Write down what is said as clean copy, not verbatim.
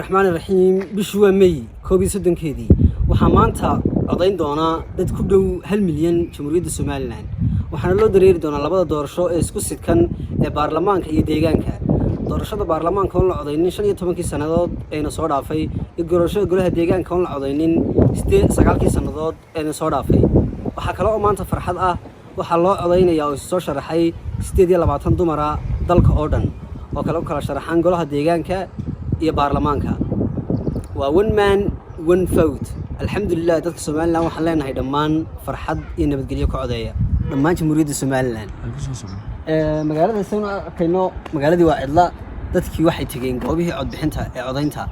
Raxmaani raxiim. Bishu waa May 31-keedii. Waxaa maanta codayn doonaa dad ku dhow 1 milyan Jamhuuriyadda Somaliland. Waxaana loo dareeri doonaa labada doorasho ee isku sidkan ee baarlamaanka iyo deegaanka. Doorashada baarlamaanka oon la codaynin 15-kii sannadood eena soo dhaafay, iyo doorashada golaha deegaanka oon la codaynin 9-kii sannadood eena soo dhaafay. Waxaa kale oo maanta farxad ah, waxaa loo codaynayaa oo isu soo sharaxay 28 dumara dalka oo dhan, oo kale u kala sharaxaan golaha deegaanka iyo baarlamaanka. Waa one man, one vote. Alxamdulilah, dadka Somaliland waxaan leenahay dhammaan farxad iyo nabadgelyo ka codeeya dhammaan Jamhuuriyadda Somaliland. Magaalada saynu arkayno, magaaladii waa cidla. Dadkii waxay tegeen goobihii codbixinta ee codaynta.